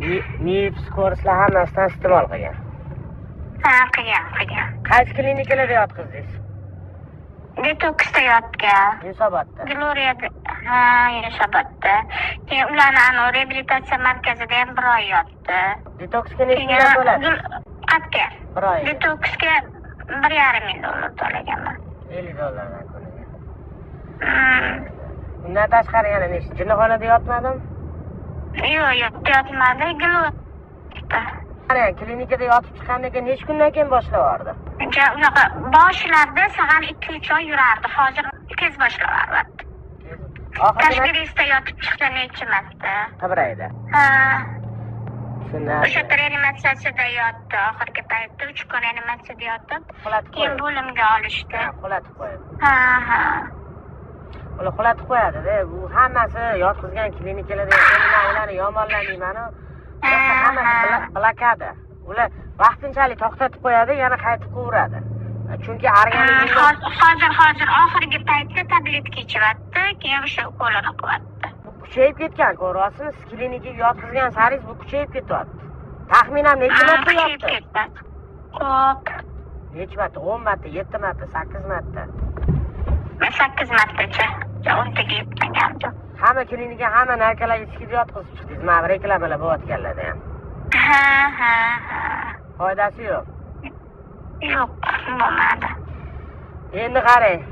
Mif, ko'rslar hammasidan iste'mol qilgan. Ha, qilgan, qilgan. Qaysi klinikalarda yotqizdingiz? Detoksda yotgan. Yunusobodda. Gloriyada, ha, Yunusobodda. Keyin ularni anavi reabilitatsiya markazida ham bir oy yotdi. Detoksga necha pul to'ladingiz? Qayerga? Bir oyga. Detoksga 1,5 ming dollar to'laganman. 50 dollardan kuniga. Undan tashqari yana necha? Jinnixonada yotmadim? Yo'q, yo'q, yotmadi. Gloriyada. Qarang, klinikada yotib chiqqandan keyin necha kundan keyin boshlab yubordi? Unaqa boshlarda sag'al 2-3 oy yurardi. Hozir tez boshlab yuboryapti. Oxirgi Tashkilista yotib chiqdi necha marta. Qibrayda. Ha, Tushunarli. o'sha yerda reanimatsiyasida yotdi oxirgi paytda. 3 kun reanimatsiyada yotib, Uxlatib keyin qo'yib. bo'limga olishdi. Ha, uxlatib qo'yib. Ha, ha. Ular uxlatib qo'yadi-da. Bu hammasi yotqizgan klinikalarda, endi men ularni yomonlamayman-u. Hammasi blokada. Ular vaqtinchalik to'xtatib qo'yadi, yana qaytib qo'yveradi. Chunki organizmda Hozir oxirgi paytda tabletka ichyapti, keyin o'sha ukolini qilyapti. Bu kuchayib ketgan, ko'ryapsizmi? Siz klinikaga yotqizgan saringiz bu kuchayib ketyapti. Taxminan necha marta Kuchayib yotdi? ketdi. Ko'p. Necha marta? 10 marta, 7 marta, 8 marta. 8 martacha. 10 taga yetmagandi. Hamma klinika, hamma narkologическийda yotqizib chiqdingiz. Mana bu reklamalar bo'layotganlarda ham. Ha. Foydasi yo'q. Yo'q, bo'lmadi. Endi qarang,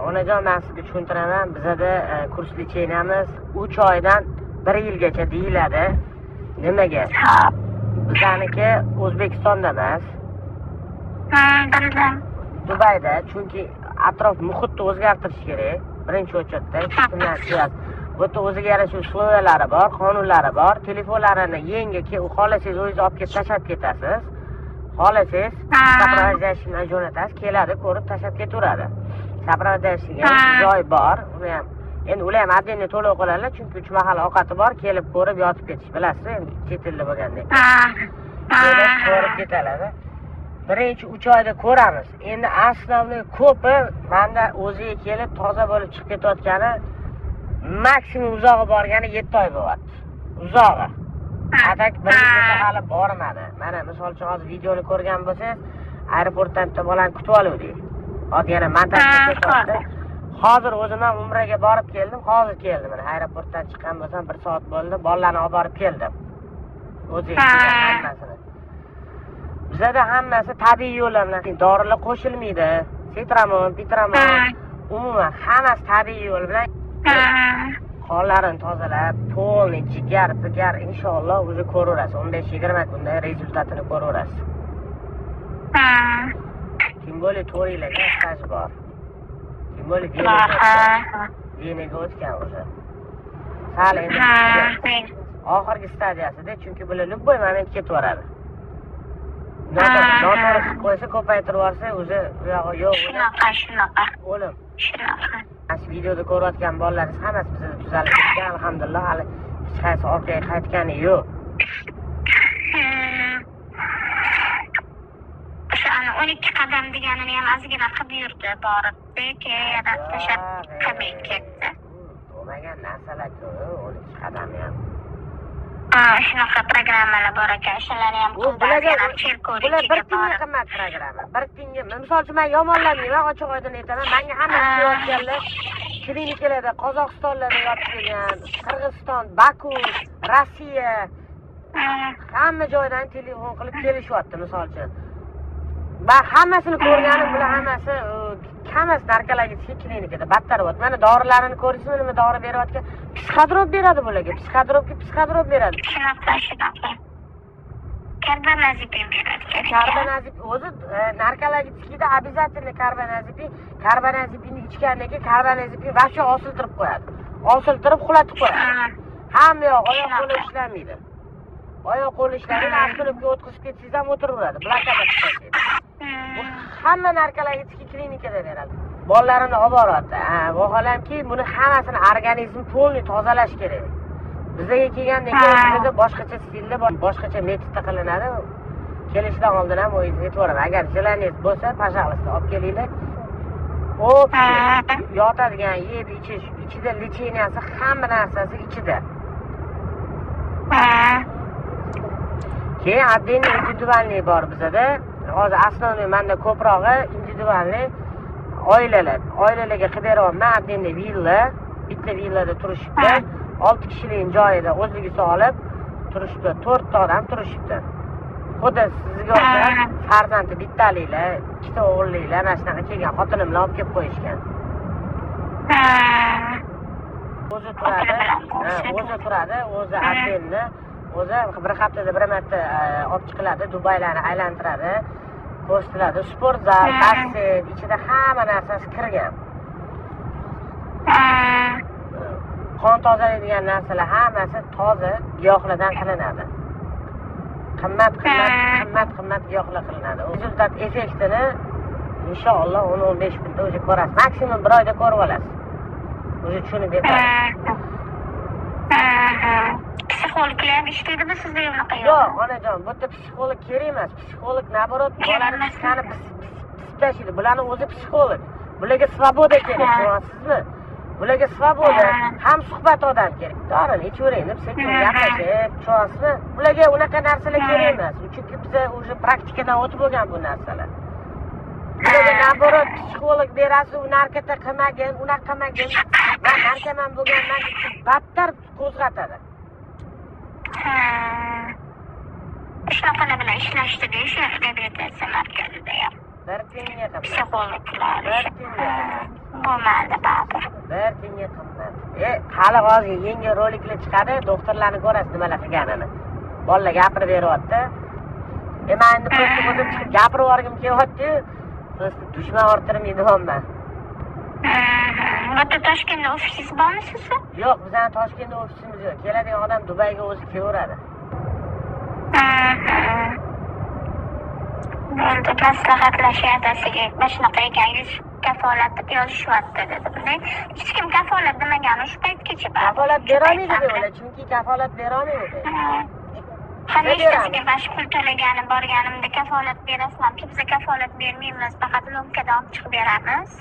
onajon, men sizga tushuntiraman. Bizada kurs лечения miz 3 oydan 1 yilgacha deyiladi. Nimaga? Hop. Bizaniki O'zbekistonda emas, Bildim. Dubayda, chunki atrof muhitni o'zgartirish kerak. Birinchi очередь da hech kimdan связь. Bu yerda o'ziga yarasha условия lari bor, qonunlari bor. Telefonlarini yengi xohlasangiz, o'zingiz olib kelib tashlab ketasiz. Xohlasangiz, сопровождающий bilan jo'natasiz, keladi, ko'rib tashlab ketaveradi. Сопровождающий ga joy bor, uni ham endi ular ham отдельно to'lov qiladilar, chunki uch mahal ovqati bor, kelib ko'rib yotib ketish, bilasiz, endi chet elda bo'lgandan keyin. Kelib ko'rib ketadilar. Birinchi 3 oyda ko'ramiz. Endi основной ko'pi manda o'ziga kelib, toza bo'lib chiqib ketayotgani, maksimum uzog'i borgani 7 oy bo'lyapti. Uzog'i. А так bir yilgacha hali bormadi. Mana, misol uchun, hozir videoni ko'rgan bo'lsangiz, aeroportdan bitta bolani kutib oluvdik. Hozir yana montaj ketyapti. Hozir o'zim ham umraga borib keldim. Hozir keldim. Mana, aeroportdan chiqqan bo'lsam, bir soat bo'ldi. Bolalarni olib borib keldim. O'ziga kelgan hammasini. Bizada hammasi tabiiy yo'llar bilan. Dorilar qo'shilmaydi. Sitramon, pitramon, umuman hammasi tabiiy yo'l bilan qonlarini tozalab, полный jigar, pigar, inshaalloh, уже ko'raverasiz. 15-20 kunda результат ini ko'raverasiz. Тем более 4 yilga staj bor. Тем более venaga o'tgan уже. Sal endi oxirgi stadiyasida, chunki bular любой момент ketib yuboradi. Noto'g'ri qilib qo'ysa, ko'paytirib yuborsa, уже u yog'i yo'q. Shunaqa, shunaqa. O'lim. Shunaqa. Mana shu videoda ko'rayotgan bolalaringiz hammasi bizada tuzalib ketgan, alhamdulillah, hali hech qaysi orqaga qaytgani yo'q. O'sha ana 12 qadam deganini ham ozgina qilib yurdi borib, keyin yana tashlab qilmay ketdi. Bo'lmagan narsalar ko'p, 12 qadami ham. Ha, shunaqa programmalar bor ekan, o'shalarni ham Bu qildi. bularga Ozgina bular cherkovnikiga bir tiyinga borib. qimmat programma. Bir tiyinga. Misol uchun, men yomonlamayman, ochiq oydin aytaman. Menga hammasi kelayotganlar klinikalarda, Qozog'istonlarda yotib kelgan, Qirg'iziston, Baku, Rossiya, hamma joydan telefon qilib kelishyapti, misol uchun. Man hammasini ko'rganim, bular hammasi, hammasi narkologический klinikada battar bo'lyapti. Mana, dorilarini ko'rdingizmi, nima dori berayotgan? Psixotrop beradi bularga, psixotropga psixotrop beradi. Shunaqa, shunaqa. Karbamazepin beradi kerak. Karbamazepin o'zi наркологический da обязательно karbamazepin. Karbamazepinni ichgandan keyin karbamazepin вообще osiltirib qo'yadi. Osiltirib, uxlatib qo'yadi. Hamma yoq, oyoq qo'li ishlamaydi. Oyoq qo'li ishlamaydi, остановка ga o'tkazib ketsangiz ham o'tiraveradi. Blokada qilib tashlaydi. Bu hamma наркологический klinikada beradi. Bolalarini olib boryapti. Ha, vaholanki, buni hammasini organizm полный tozalash kerak. Bizaga kelgandan keyin bizada boshqacha stilda, boshqacha metodda qilinadi. Kelishdan oldin ham o'zingiz aytib yuboraman. Agar желание ngiz bo'lsa, пожалуйста, olib kelinglar. Общий yotadigan, yeb ichish, ichida лечения si, hamma narsasi ichida. Keyin отдельно индивидуальный bor bizada. Hozir основной manda ko'prog'i индивидуальный oilalar. Oilalarga qilib beryapman отдельно villa, bitta villada turishibdi. 6 kishilik joyida o'zligisi olib turishibdi. 4 ta odam turishibdi. Xuddi sizga o'xshab farzandi bittaliklar, ikkita o'g'illiklar mana shunaqa kelgan, xotinim bilan olib kelib qo'yishgan. O'zi turadi, o'zi turadi, o'zi отдельно, o'zi bir haftada bir marta olib chiqiladi, Dubaylarni aylantiradi, ko'rsatiladi. Sport zal, basseyn, ichida hamma narsasi kirgan. Qon tozalaydigan narsalar hammasi toza giyohlardan qilinadi. Qimmat qimmat qimmat qimmat giyohlar qilinadi. Результат effektini inshaalloh 10-15 kunda уже ko'rasiz. Maksimum bir oyda ko'rib olasiz. Уже tushunib yetasiz. Psixologlar ham ishlaydimi sizda unaqa? Yo'q, onajon, bu yerda psixolog kerak emas. Psixolog наоборот bolani psixani bisib tashlaydi. Bularni o'zi psixolog. Bularga свобода kerak, tushunyapsizmi? Bularga свобода, ham suhbat odam kerak. Dorini ichavering deb sekin gaplashib, tushunyapsizmi? Bularga unaqa narsalar kerak emas. Chunki biza уже praktikadan o'tib bo'lgan bu narsalar. Bularga наоборот psixolog berasiz, u наркота qilmagin, unaqa qilmagin, man narkoman bo'lganman deb battar qo'zg'atadi. Ha. Shunaqalar bilan ishlashdi o'sha reabilitatsiya markazida ham. Bir tiyinga qimmat. Psixologlar. Bir tiyinga qimmat. Bo'lmadi baribir. Bir tiyinga qimmat. Hali hozir yangi roliklar chiqadi, doktorlarni ko'rasiz nimalar qilganini. Bolalar gapirib beryapti. Man endi просто o'zim chiqib gapirib yuborgim kelyapti-yu, просто dushman orttirmaydiganman. Bu yerda Toshkentda ofisingiz bormi sizni? Yo'q, bizani Toshkentda ofisimiz yo'q. Keladigan odam Dubayga o'zi kelaveradi. Bo'ldi, maslahatlashib adasiga mana shunaqa ekan, 100 kafolat deb yozishyapti dedim. Hech kim kafolat demagan o'sha paytgacha baribir. Kafolat berolmaydi ular, chunki kafolat berolmaydi. Ha, nechtasiga mana shu pul to'lagani borganimda kafolat berasizmi? Biza kafolat bermaymiz, faqat ломка da olib chiqib beramiz.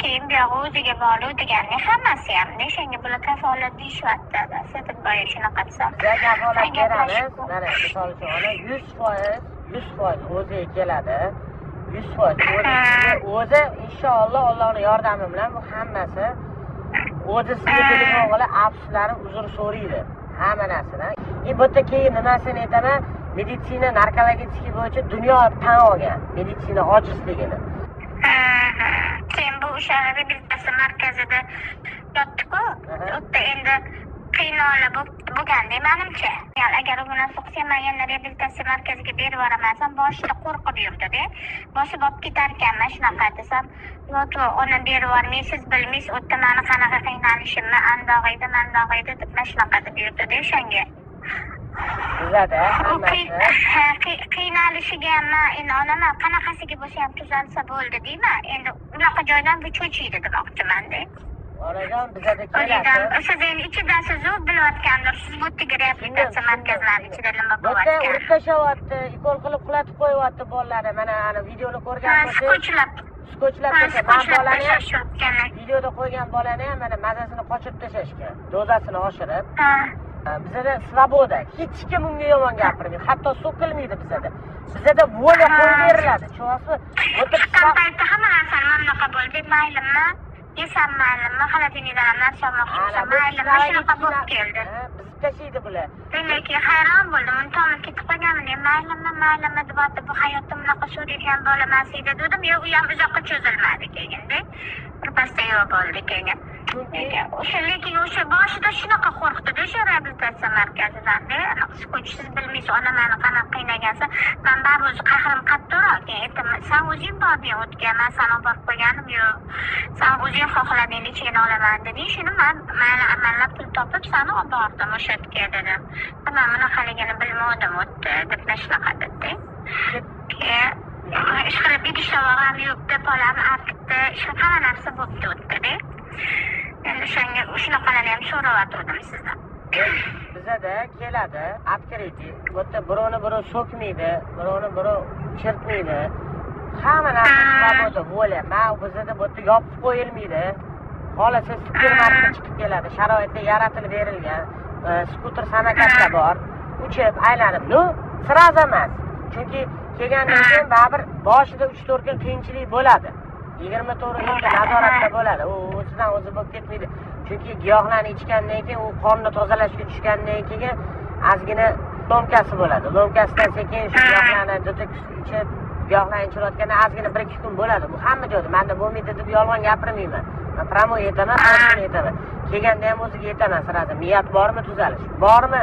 Keyin buyog'i o'ziga bog'liq deganda hammasi ham o'shanga bular kafolat deyishyapti adasi deb boya shunaqa desam. Biza kafolat beramiz. Mana misol uchun ona 100%, 100% o'ziga keladi. 100% o'zi inshaalloh Allohning yordami bilan bu hammasi o'zi sizga telefon qilib afsuslanib uzr so'raydi. Hamma narsadan. Bu yerda keyin nimasini aytaman, meditsina narkologический bo'yicha dunyo tan olgan meditsina ojizligini. Keyin bu o'sha reabilitatsiya markazida yotdi-ku. U yerda endi qiynoqlar bo'lganda manimcha. Yani agar u narsa qilsa, man yana reabilitatsiya markaziga berib yuboraman desam, boshida qo'rqib yurdi-da. Bosib olib ketar ekanman shunaqa desam, yo'q, ona berib yubormaysiz, bilmaysiz, u yerda mani qanaqa qiynalishimni, andoq edi, mandoq edi deb mana shunaqa deb yurdi-da o'shanga. Bizada U hammasi qiynalishiga ham man endi onaman qanaqasiga bo'lsa ham tuzalsa bo'ldi deyman. Endi unaqa joydan bu cho'chiydi demoqchiman-da. Onajon, bizada O'zidan keladi. Siz endi ichidasiz-u, bilayotgandir. Siz bu yerdagi reabilitatsiya markazlari ichida nima Bu yerda bo'layotgan. urib tashlayapti, ukol qilib qulatib qo'yyapti bolalarni. Mana ana videoni ko'rgan bo'lsangiz, Skotchlab. Skotchlab tashlab, man Skotchlab bolani ham tashlashayotgan. videoda qo'ygan bolani ham mana mazasini qochirib tashlashgan. Dozasini oshirib. Bizada свобода. Hech kim unga yomon gapirmaydi. Hatto so'kilmaydi bizada. Bizada воля qo'yib beriladi. Tushunyapsizmi? Bu yerda Chiqqan paytda hamma narsani mana bunaqa bo'ldi. Maylimi? Yesam maylimi? Холодильник dan ham narsa olmoqchi bo'lsam maylimi? Shunaqa bo'lib keldi. Bizib tashlaydi bular. Demak, keyin hayron bo'ldim. Uni tomib ketib qolganman. Maylimi, maylimi deyapti. Bu hayotda bunaqa so'raydigan bola emas edi dedim. Yo'q, u ham uzoqqa cho'zilmadi keyinda. Birpasda yo'q bo'ldi keyin. Chunki O'sha lekin o'sha boshida shunaqa qo'rqdi-da o'sha reabilitatsiya markazidan-da. Anaqa siz bilmaysiz, ona mani qanaqa qiynagansa, man baribir o'zi qahrim qattiqroq. Keyin aytaman, san o'zing bording o'tga, man sani olib borib qo'yganim yo'q. San o'zing xohlading, ichingni olaman deding. Shuni man mayli amallab pul topib sani olib bordim o'sha yerga dedim. Man bunaqaligini bilmovdim o'tdi deb mana shunaqa dedi. Keyin ishqilib idish tovoq ham yuvibdi, pol ham artibdi, ishqilib hamma narsa bo'libdi o'tdi-da. Endi o'shanga shunaqalarni ham so'rayotgandim sizdan. Bizada keladi открытый. Bu yerda birovni birov so'kmaydi, birovni birov chertmaydi. Hamma narsa свобода, воля. Man bizada bu yerda yopib qo'yilmaydi. Xohlasa supermarketga chiqib keladi. Sharoitlar yaratilib berilgan. Skuter, samokatlar bor. Uchib, aylanib, ну, Сразу emas. Chunki kelgandan keyin baribir boshida 3-4 kun qiyinchilik bo'ladi. 24 soat nazoratda bo'ladi. U o'zidan o'zi bo'lib ketmaydi. Chunki giyohlarni ichgandan keyin u qonni tozalashga tushgandan keyin ozgina ломка si bo'ladi. Ломка sidan sekin shu giyohlarni detoks ichib, giyohlarni ichayotganda ozgina 1-2 kun bo'ladi. Bu hamma joyda. Menda bo'lmaydi deb yolg'on gapirmayman. Men прямо aytaman, to'g'risini aytaman. Kelganda ham o'ziga aytaman сразу. Niyat bormi tuzalish? Bormi?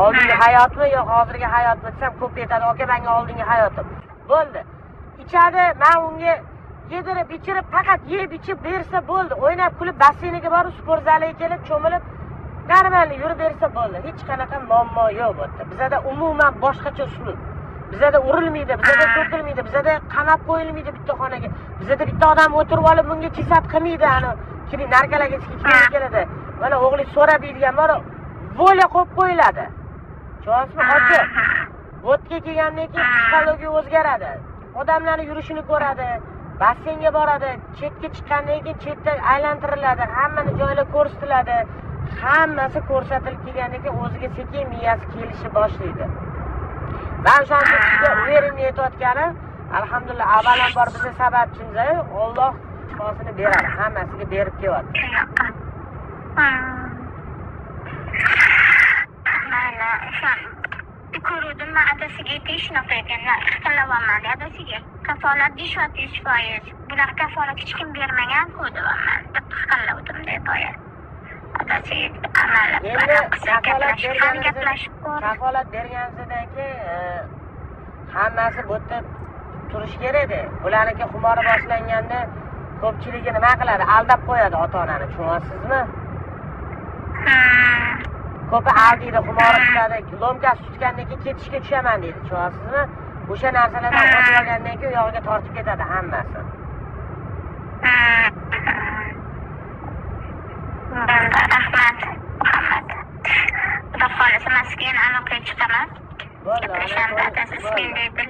Oldingi hayotmi yo hozirgi hayotmi desam ko'p aytadi, aka menga oldingi hayotim. Bo'ldi. Ichadi, men unga yedirib, ichirib, faqat yeb ichib bersa bo'ldi. O'ynab kulib basseyniga borib, sport zaliga kelib, cho'milib, normal yurib bersa bo'ldi. Hech qanaqa muammo yo'q bu yerda. Bizada umuman boshqacha uslub. Bizada urilmaydi, bizada so'kilmaydi, bizada qamab qo'yilmaydi bitta xonaga. Bizada bitta odam o'tirib olib bunga чесать qilmaydi, ani kiring narkologический keladi. Mana o'g'li so'rab deydigan bor, воля qo'yib qo'yiladi. Tushunyapsizmi? Ochiq. Bu yerga kelgandan keyin psixologiya o'zgaradi. Odamlarni yurishini ko'radi, basseynga boradi, chetga chiqqandan keyin chetda aylantiriladi, hammani joylar ko'rsatiladi. Hammasi ko'rsatilib kelgandan keyin o'ziga sekin miyasi kelishni boshlaydi. Man o'shaning uchun sizga уверенный aytayotganim, alhamdulillah, avvalambor bizni sababchimiz, Alloh shifosini beradi, hammasiga berib kelyapti. Shunaqa. Mayli, o'sha ko'ruvdim man adasiga aytay shunaqa ekan, hiqillavyapman adasiga. Kafolat deyishyapti 100%. Bunaqa kafolat hech kim bermagan-ku deyapman deb hiqillavdim deb boya. Adasiga amallab Endi kafolat gaplashib ham gaplashib ko'rdim. Kafolat berganimizdan keyin hammasi bu yerda turishi kerak-da. Bularniki xumori boshlanganda ko'pchiligi nima qiladi? Aldab qo'yadi ota-onani, tushunyapsizmi? Ko'pi aldiydi, xumori tutadi, ломка si tutgandan keyin ketishga tushaman deydi, tushunyapsizmi? O'sha narsalardan o'tib olgandan keyin u yog'iga tortib ketadi hammasi. Bo'ldi, rahmat, Muhammad. Xudo xohlasa, man sizga yana aloqaga chiqaman. Bo'ldi, Gaplashamiz, ona, adasi bo'ldi. ismingni dedilar.